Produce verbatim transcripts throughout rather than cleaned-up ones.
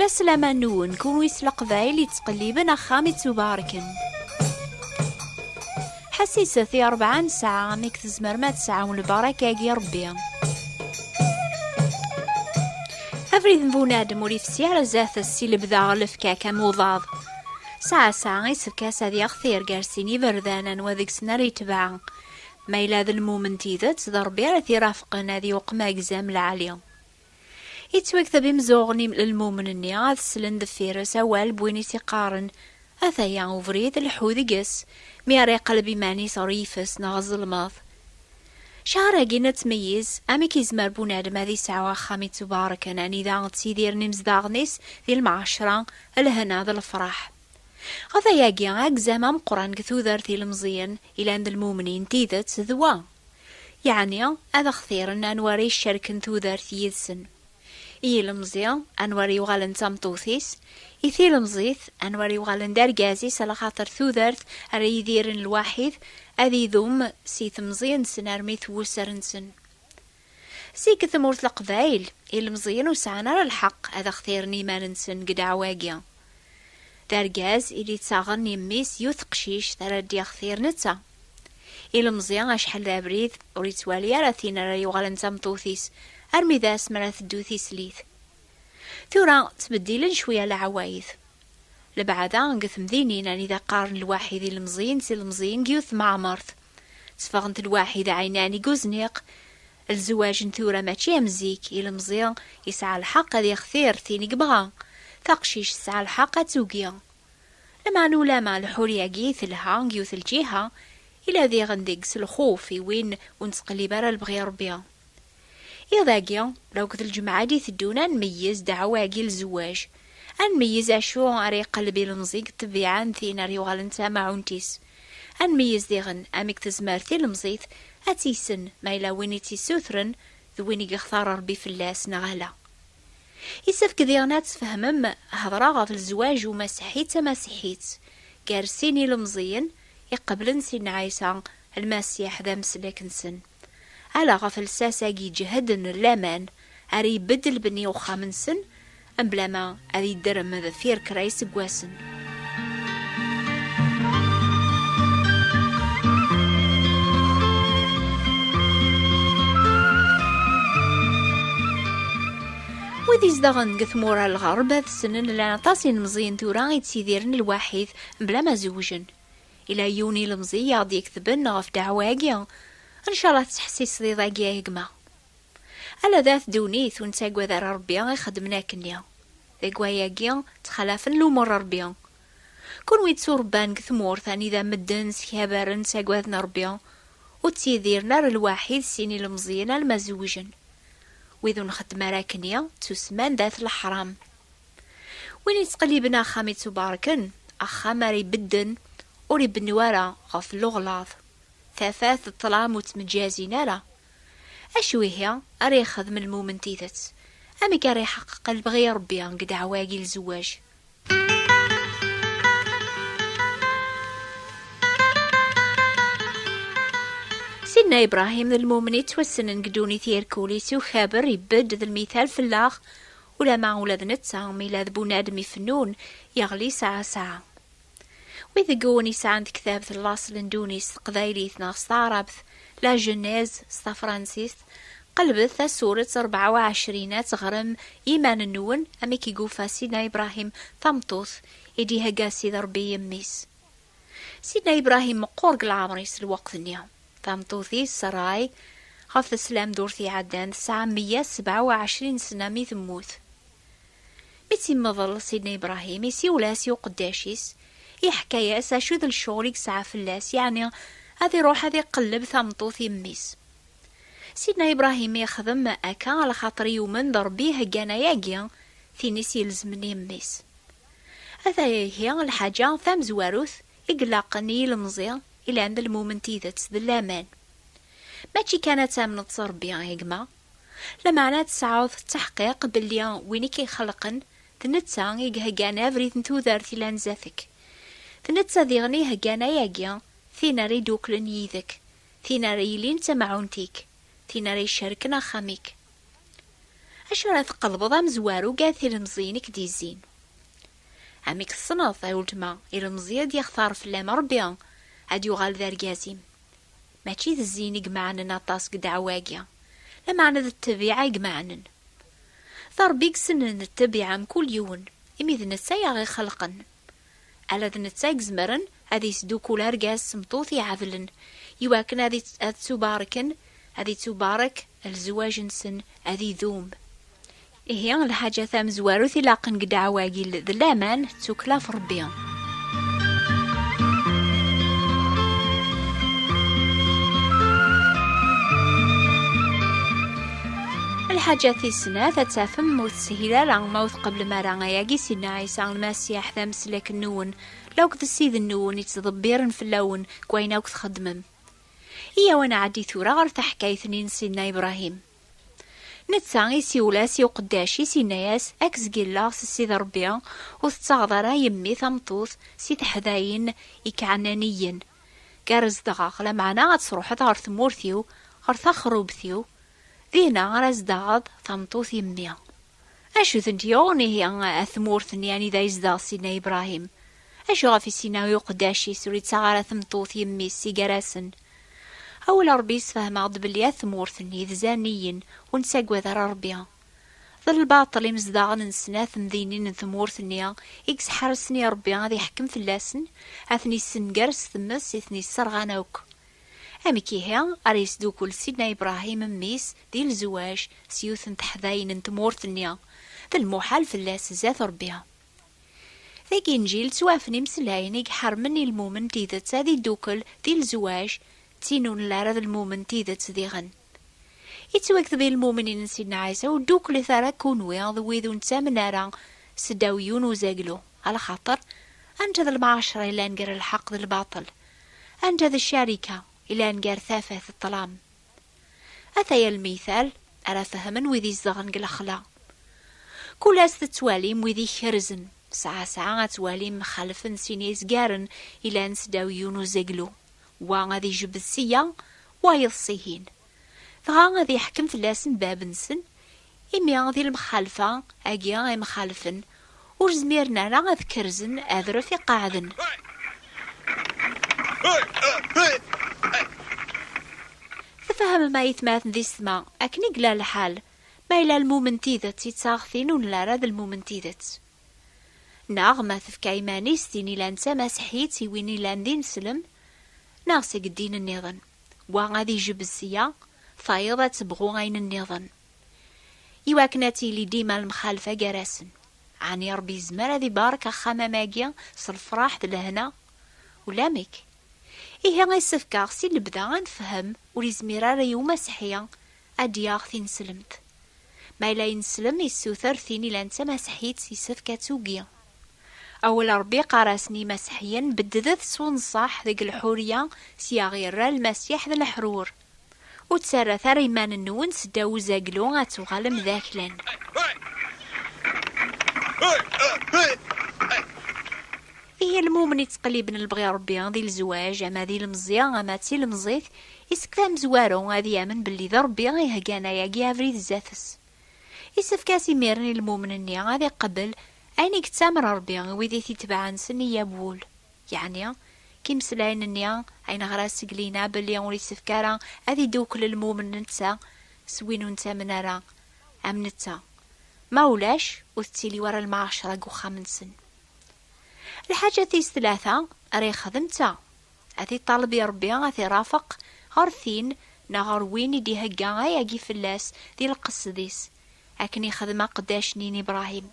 Aslama-nwen, kunwi s Leqbayel yettqelliben axxam ittubarken. Ḥassiset i rebɛa n ssaɛa amek tzemrem ad tesɛum lbaraka-agi Rebbi. Abrid n bunadem ur ifsi ara zdat-s si lebda ɣer lefkak am uḍaḍ. Ssaɛa ssaɛa isefk-as ad yaxtir gar sin iberdan anwa deg-sen ara yetbeɛ. Ma yella d lmumen n tidet, d Rebbi ara t-irafqen ad yuqem agzam lɛali. Yettwakteb imzuɣen n lmumen-nni ad slen deffir-s awal n win i s-iqqaren: "Ataya ubrid, lḥu deg-s, mi ara iqleb iman-is ɣer yifes neɣ ẓelmeḍ." Cɛar-agi n tmeyyez, amek yezmer bunadem ad yesɛu axxam ittubarken anida ttidiren imezdaɣen-is di lmeɛcra, lehna d lefraḥ? Ɣef wayagi, agzam ameqqran deg tudert ilemẓiyen ilan d lmumnin n tidet d wa, yeɛni ad xtiren anwa ara icerken tudert yid-sen. I yilemẓi, anwa ara yuɣalen d tameṭṭut-is, i tilemẓit, anwa ara yuɣalen d argaz-is, alaxaṭer tudert ara yidiren lwaḥid ad idum si temẓi-nsen armi twusser-nsen. Zik tmurt Leqbayel, ilemẓiyen ur sɛan ara lḥeqq ad xtiren iman-nsen deg ddeɛwa-agi. D argaz i d-ittaɣen i mmi-s yiwet teqcict ara d-ixtir netta. Ilemẓi acḥal d abrid ur yettwali ara tin ara yuɣalen d tameṭṭut-is, armi d asmi ara teddu tislit. Tura ttbeddilen cwiya leɛwayed. Lebɛada deg temdinin anida qqaren lwaḥid ilemẓiyen s ilemẓiyen deg yiwet tmeɛmert. Tteffɣent lwaḥid ɛinani deg uzniq. Lzewaj n tura mačči am zik, ilemẓi yesɛa lḥeqq ad ixtir tin i yebɣa. Taqcict tesɛa lḥeqq ad tugi. Lameɛna ulama lḥuriya-agi telha deg yiwet lǧiha, ila diɣen deg-s lxuf i win ur nettqellib ara lebɣi Rebbi. Iḍ-agi, akked lǧemɛa i d-iteddun, ad nmeyyez ddeɛwa-agi n lzewwaj. Ad nmeyyez acu ara iqelleb ilemẓi deg ṭṭbiɛa n tin ara yuɣalen d tamaɛunt-is. Ad nmeyyez diɣen amek tezmer tilemẓit ad tiysen ma yella win i tt-issutren d win i yextar Rebbi fell-as neɣ ala. Yessefk diɣen ad tfehmem hedṛeɣ ɣef lezwaǧ umasiḥi d tamasiḥit gar sin ilemẓiyen iqeblen Sidna Ɛisa Lmasiḥ d ameslak-nsen. Ala ɣef lsas-agi iǧehden n laman ara ibedd lbenni uxxam-nsen, mebla ma ad idderrem deffir kra iseggasen. Wid izedɣen deg tmura n lɣerb ad ssnen llan aṭas ilemẓiyen tura i ttidiren lwaḥid mebla ma zewjen. Ila yiwen ilemẓi i aɣ-d-iketben ɣef ddeɛwa-agi. Ncallah tettḥessiseḍ iḍ-agi a gma. Ala dat ddunit ur nettagad ara Rebbi ixeddmen akkenni. Deg wayagi ttxalafen lumuṛ n Rebbi. Kunwi tturebban deg tmurt anida medden skabaren ttagaden Rebbi, ur ttidiren ara lwaḥid sin ilemẓiyen alma zewjen. Wid ur nxeddem ara akkenni ttusemman dat leḥram. Win yettqelliben axxam ittubarken, axxam ara ibedden, ur ibennu ara ɣef leɣlaḍ. Tafat d ṭṭlam ur ttmeǧǧazin ara. Acu ihi ara yexdem lmumen n tidet? Amek ara iḥeqqeq lebɣi n Rebbi deg ddeɛwa-agi n lzewwaj? Sidna Ibrahim d lmumen yettwassnen deg ddunit irkul-is ukaber ibedd d lmital fell-aɣ, ulama ula d netta mi yella d bunadem ifennun yeɣli saɛa saɛa. Wid deg-wen yesɛan tektabt n laṣel n ddunit s teqbaylit neɣ s taɛrabt, la Genèse s tafransist, qelbet tasuret rebɛa u ɛecrin ad teɣrem i yiman-nwen amek i yufa Sidna Ibrahim tameṭṭut i d-ihegga Sidi Ṛebbi i mmi-s. Sidna Ibrahim meqqer deg leɛmer-is lweqt-nni. Tameṭṭut-is Saray, ɣef teslam ddurt iɛeddan, tesɛa meyya sebɛa u ɛecrin sna mi temmut. Mi tt-immeḍel Sidna Ibrahim, isiwel-as i uqeddac-is, iḥka-yas acu d lecɣel i yesɛa fell-as, yeɛni ad iruḥ ad iqelleb tameṭṭut i mmi-s. Sidna Ibrahim ixdem akka alaxaṭer yumen d Ṛebbi iheggan ayagi, tin i s-ilezmen i mmi-s. Ataya ihi lḥaǧa tamezwarut i ilaqen i yilemẓi ilan d lmumen n tidet d laman. Mačči kan ad tamneḍ s Ṛebbi, a gma, lameɛna ad tesɛuḍ ttaḥqiq belli win i k-ixelqen d netta i iheggan abrid n tudert ilan zdat-k. D netta diɣen i iheggan ayagi, tin ara iduklen yid-k, tin ara yilin d tamɛunt-ik, tin ara icerken axxam-ik. Acu ara tqelbeḍ amezwaru gar tilemẓiyin i k-d-izzin? Amek tessneḍ, a weltma, ilemẓi ad yextar fell-am Ṛebbi, ad yuɣal d argaz-im? Mačči d zzin i imeɛnen aṭas deg ddeɛwa-agi, lameɛna d ṭṭbiɛa i imeɛnen. D Ṛebbi i yessnen ṭṭbiɛa mkul yiwen, imi d netta i aɣ-ixelqen. Ala d netta i izemren ad yesdukul argaz s tmeṭṭut iɛedlen, iwakken ad it-, ad ttubarken, ad ittubarek lezwaǧ-nsen, ad idum. Ihi, lḥaǧa tamezwarut ilaqen deg ddeɛwa-agi d laman d tukkla ɣef Ṛebbi. Lḥaǧa tis snat, ad tafem ur teshil ara ma ur tqeblem ara ayagi Sidna Ɛisa Lmasiḥ d ameslak-nwen, lakked Ssid-nwen yettḍebbiren fell-awen deg wayen akk txeddmem. Iyyaw ad nɛeddi tura ɣer taḥkayt-nni n Sidna Ibrahim. Netta isiwel-as i uqeddac-is, yenna-yas: "Ad k-zgilleɣ s Ssid Ṛebbi, ur tettaɣeḍ ara yemmi tameṭṭut si teḥdayin ikeɛnaniyen, gar zedɣeɣ, lameɛna ad truḥeḍ ɣer tmurt-iw, ɣer taxrubt-iw, dinna ara zedɣeḍ tameṭṭut yemmi." Acu tent-yuɣen ihi at tmurt-nni anida yezdeɣ Sidna Ibrahim? Acu ɣef i s-yenna i uqeddac-is ur yettaɣ ara tmeṭṭut yemmi-s si gar-asen? Awal Ṛebbi yessefhem-aɣ-d belli at tmurt-nni d zaniyen, ur nettagad ara Ṛebbi. D lbaṭel imezdaɣen n snat temdinin n tmurt-nni i yesḥersen i Ṛebbi ad iḥkem fell-asen, ad ten-issenger s tmes i ten-isserɣan akk. Amek ihi ara yesdukul Sidna Ibrahim mmi-s di lezwaǧ s yiwet n teḥdayin n tmurt-nni? D lmuḥal fell-as zdat Ṛebbi. Deg Inǧil ttwafen imeslayen i iḥermen i lmumen n tidet ad iddukel di lezwaǧ d tin ur nelli ara d lmumen n tidet diɣen. Yettwakteb i lmumnin n Sidna Ɛisa: "Ur dduklet ara kunwi d wid ur nettamen ara seddaw yiwen uzaglu, alaxaṭer anta d lmɛacra yellan gar lḥeqq d lbaṭel? Anta d ccarika yellan gar tafat d ṭṭlam?" Ataya lmital ara fehmen wid izedɣen deg lexla. Kul ass tettwalim wid ikerzen, sɛa sɛa ad twalim mxalfen sin izgaren ilan seddaw yiwen uzaglu. Wa ad ijebbed sya, wayeḍ sihin. Dɣa ad iḥkem fell-asen bab-nsen, imi di lemxalfa-agi imxalfen ur zmiren ara ad kerzen adref iqeɛden. Tfehmem, ay atmaten d yessetma, akken i yella lḥal, ma yella lmumen n tidet yettaɣ tin ur nelli ara d lmumen n tidet. Neɣ ma tefka iman-is tin ilan d tamaseḥḥit i win ilan d ineslem, neɣ seg ddin nniḍen. Wa ad ijebbed sya, tayeḍ ad tebɣu ayen nniḍen. Iwakken ad tili dima lemxalfa gar-asen. Ɛni Ṛebbi yezmer ad ibarek axxam am agi s lefraḥ d lehna? Ulamek. Ihi, isefk-aɣ si lebda ad nefhem ur izmir ara i umaseḥḥi ad d-yaɣ tineslemt. Ma yella ineslem, issuter tin ilan d tamaseḥḥit, isefk ad tugi. Awal Ṛebbi iqqar-asen i imaseḥḥiyen: "Beddet s unṣaḥ deg lḥuriya, sya ɣ-irra Lmasiḥ d leḥrur. Ur ttarrat ara iman-nwen seddaw uzaglu, ad tuɣalem d aklan." Ihi lmumen ittqelliben lebɣi Ṛebbi di lezwaǧ, ama d ilemẓi, ama d tilemẓit, isefk d amezwaru ad yamen belli d Ṛebbi iheggan ayagi abrid zdat-s. Isefk-as imiren i lmumen-nni ad iqebbel ayen i yettamer Ṛebbi i wid i t-itebɛen s nniya n wul. Yeɛni, k imeslayen-nni ay neɣra seg lina belli ur isefk ara ad iddukel lmumen netta s win ur nettamen ara am netta. Ma ulac, ur tettili wara lmeɛcra deg uxxam-nsen. Lḥaǧa tis tlata ara yexdem ta, ad iṭaleb i Ṛebbi ad t-irafeq ɣer tin neɣ ɣer win i d-ihegga ayagi fell-as di lqesd-is, akken ixdem aqeddac-nni n Ibṛahim.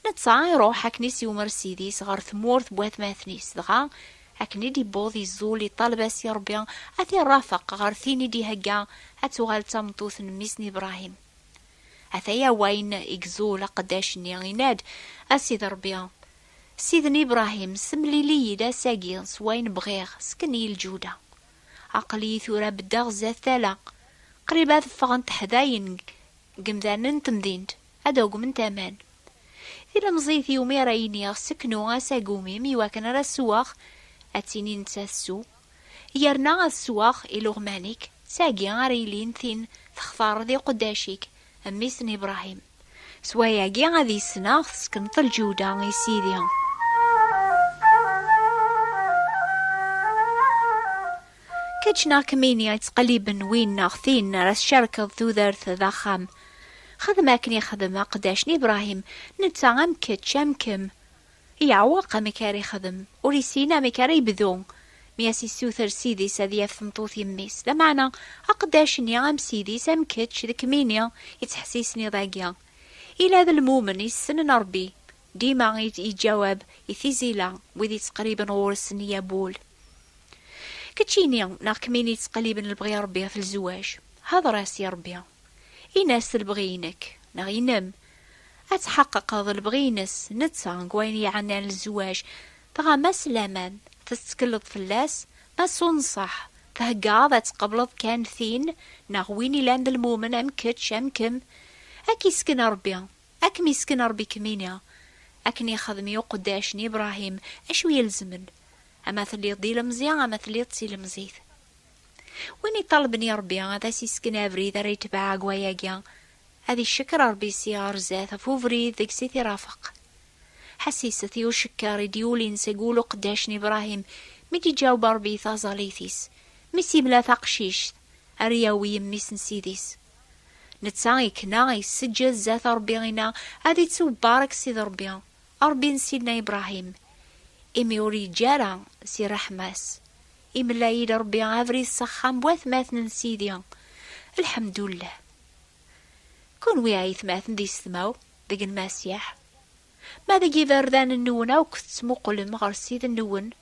Netta iṛuḥ akken i s-yumer Ssid-is ɣer tmurt n watmaten-is, dɣa akken i d-iwweḍ iẓul iṭaleb-as i Ṛebbi ad t-irafeq ɣer tin i d-ihegga ad tuɣal d tameṭṭut n mmi-s n Ibṛahim. Ataya wayen i iẓul aqeddac-nni, yenna-d: "A Sidi Ṛebbi, Ssid n Ibṛahim, semlil-iyi-d ass-agi s wayen bɣiɣ, sken-iyi lǧuda. Aql-iyi tura beddeɣ zdat tala, qrib ad ffɣent teḥdayin deg imdanen n temdint, ad agment aman. Tilemẓit iwumi ara iniɣ seknu asagum-im iwakken ara sweɣ, ad tini nettat sew, yerna ad sweɣ iluɣman-ik, d tagi ara yilin tin textareḍ i uqeddac-ik, mmi-s n Ibṛahim. S wayagi ad yesneɣ teskenṭ lǧuda i Sidi. Kečč neɣ kemmini yettqelliben win neɣ tin ara tcerkeḍ tudert d axxam. Xdem akken ixdem aqeddac n Ibṛahim, netta am kečč, am kemm. Yeɛweq amek ara ixdem, ur yessin amek ara yebdu. Mi as-issuter Sidi-s ad yaf tmeṭṭut yemmi-s, lameɛna aqeddac-nni am Sidi-s, am kečč d kemmini, yettḥessisen iḍ-agi. Ila d lmumen yessnen Ṛebbi, dima i-, yeǧǧawab i tizila wid yettqerriben ɣur-s s nniya n wul. Keččini neɣ kemmini yettqelliben lebɣi n Ṛebbi ɣef lezwaǧ, hḍer-as i Ṛebbi. Ini-as d lebɣi-inek neɣ inem. Ad tḥeqqeqeḍ lebɣi-ines netta deg wayen yeɛnan lezwaǧ, dɣa ma s laman tettekleḍ fell-as, ma s unṣeḥ theggaḍ ad tqebleḍ kan tin neɣ win ilan d lmumen am kečč am kemm, ad k-isken Ṛebbi, ad kem-isken Ṛebbi kemmini, akken ixdem i uqeddac n Ibṛahim acu ilezmen, ama telliḍ d ilemẓi ama telliḍ d tilemẓit. Win iṭalben i Ṛebbi ad as-isken abrid ara yetbeɛ deg wayagi, ad icekkeṛ Ṛebbi si ɣer zdat ɣef ubrid deg-s i t-irafeq. Ḥessiset i ucekkeṛ i d-yulin seg wul uqeddac n Ibṛahim mi d-iǧaweb Ṛebbi i taẓallit-is, mi s-yemla taqcict ara yawi yemmi-s n Sidi-s. Netta ikna, yesseǧǧed zdat Ṛebbi, inna: "Ad ittewbarek Sidi Ṛebbi, Ṛebbi n Sidna Ibṛahim, imi ur yeǧǧi ara si ṛṛeḥma-s." Imla-yi-d Ṛebbi abrid s axxam n watmaten n Sidi. Lḥemdullah. Kunwi ay atmaten d isetmaw deg Lmasiḥ, ma deg iberdan-nwen akk tettmuqulem ɣer Ssid-nwen,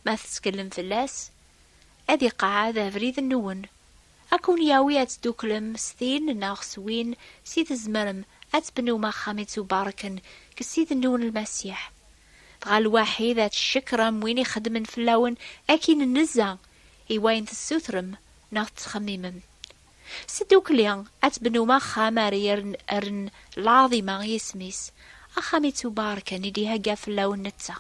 ma tettkellem fell-as, ad iqeɛɛed abrid-nwen, ad ken-yawi ad tedduklem s tin neɣ s win s i tzemrem ad tebnum axxam ittubarken deg Ssid-nwen Lmasiḥ. Dɣa lwaḥid ad tcekkrem win ixeddmen fell-awen akin n nnezza i wayen tessutrem neɣ tettxemmimem. S tdukli ad tebnum axxam ara yerren, rren lɛaḍima i yisem-is, axxam ittubarken i d-ihegga fell-awen netta.